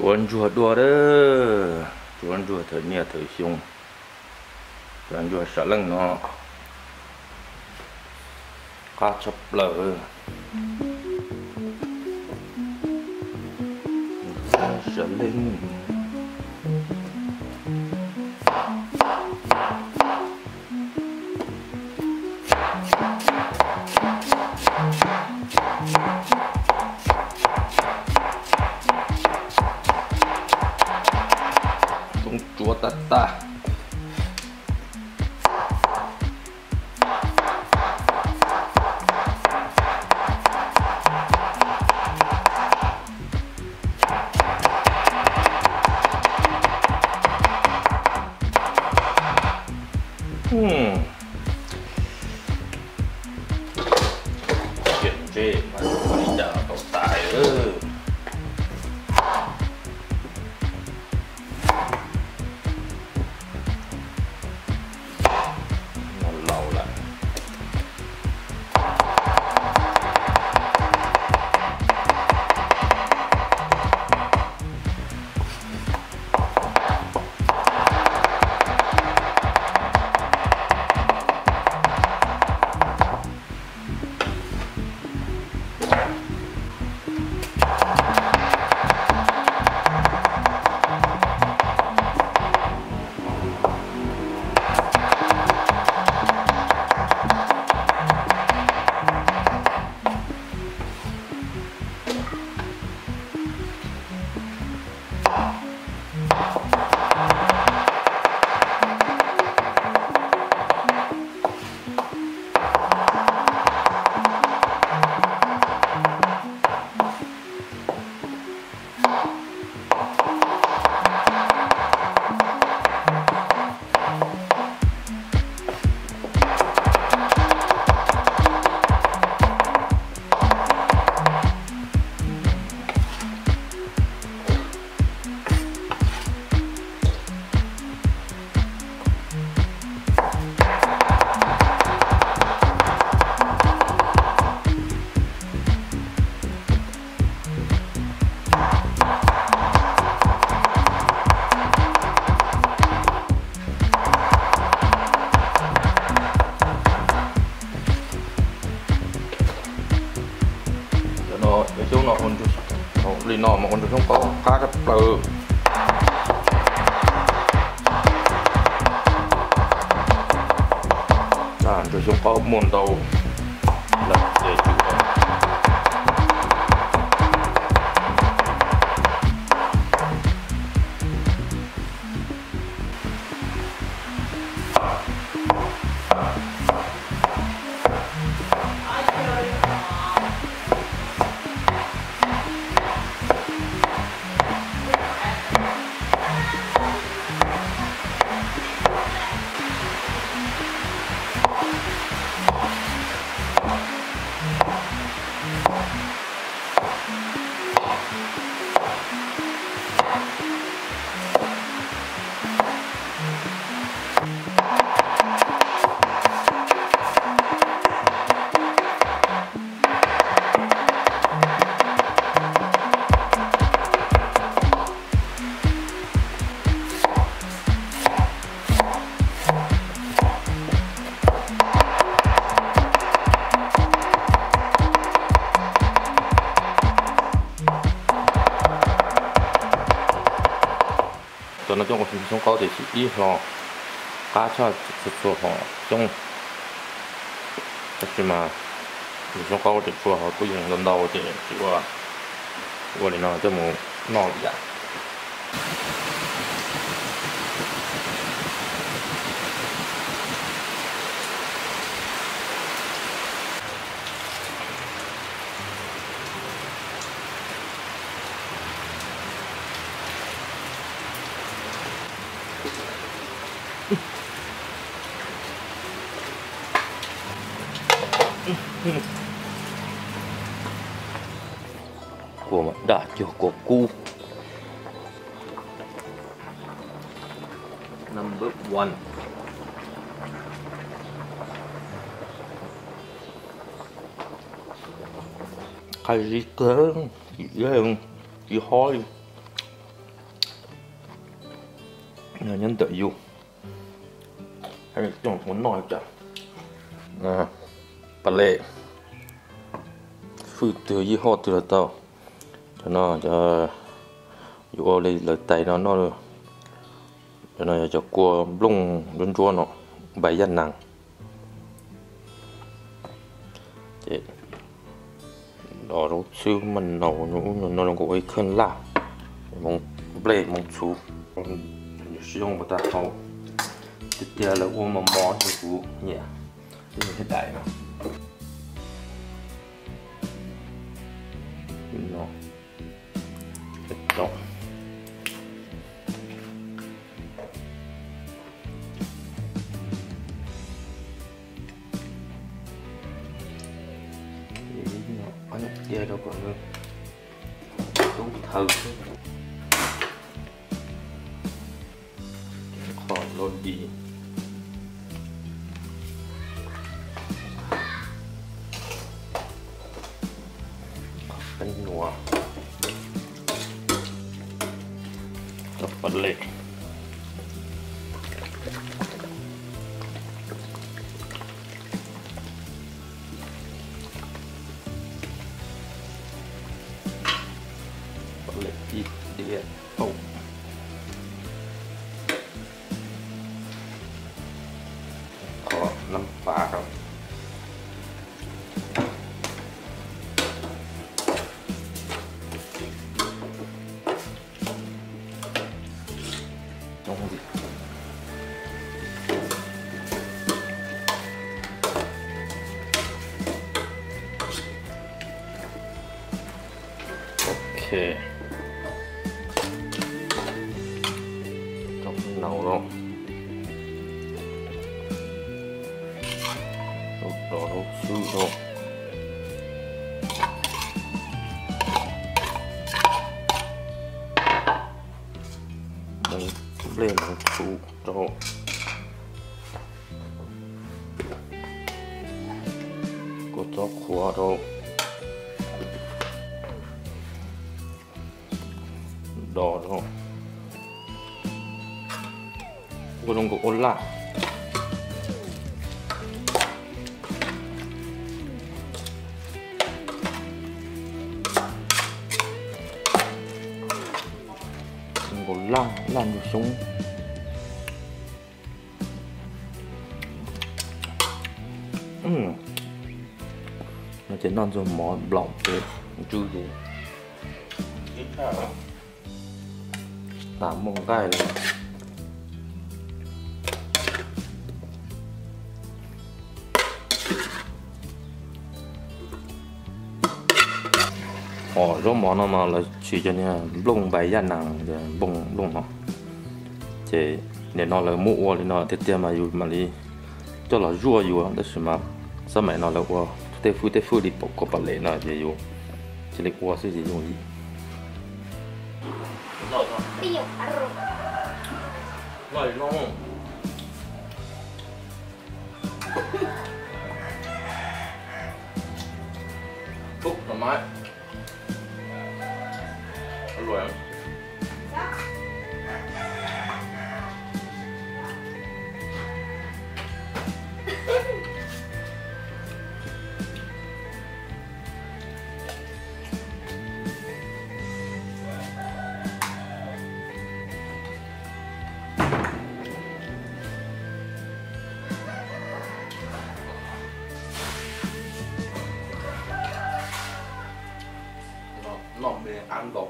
Tsuav ntsuag dua, tsuav ntsuag thawm niaj thawm xyoo, tsuav ntsuag sam leej no qab tshaj plaws. Sam leej. Tsuav tag tag. Tsiam ntsej mas ua li cas tau tas. Laus lawm. Cov no, cov xyoob no ua ntsuag, li no mas ua ntsuag xyoob qaub qab tshaj plaws. Ntsuag xyoob qaub muaj ntau lawm ces tsuav. Cov no coj ua xyoob qaub tiam sis ib hlo qab tshaj txhua txhua hom xyoob. Tab sis mas ntsuag xyoob qaub ces tshua hauv tub yees ntau ntau ces tsis ua, ua li no coj mus noj lwm yam. Kua mas daj cuag kua kub. Number one. Qab zib kawg, tsis hov li. Nyob ntawm yus, coj mus ua noj cas. Pas lej, hwj twg yij hoj twg los tau. Cov no, cov, yuav ua li lawv tais no noj. Cov no yog cov kua nplooj nruab ntsuab no, npais yaj nas. Ces los zaub txhwb maj naus ub no zoo nkaus ua ib khawb laj, nplej moo txhuv. Yus siab zoo puas tag hau, tiag tiag lawv ua mos mos ces kuv nyiam, thiab daim no. Cia rau kom nws tub thaws xwb. Qhov loj di, qhov qeeb nua, cov pas lej. Pas lej ib diav, qhov nab pas rau. Ok, cov naus rau, rau rau xwb rau. Nplej moo txhuv rau, kua txob qhuav rau, dos rau, ua zoo nkaus ua laj. Nkaus laj, laj ntug xyoob. No ces noj ntxuag mov nplaum ces ntsw ces tas muaj nqaij li. Hom zaub mov no mas lawv siv cov niag nplooj npais yaj nas, nplooj nplooj no. Ces nim no lawv muab ua li no tiag tiag mas yus mam li coj los zuaj yuav, tab sis mas xab maim no lawv ua tej fwj tej fwj li pom kua pas lej no ces yus cia li ua xwb ces yooj yim. Noj me ab nkaus.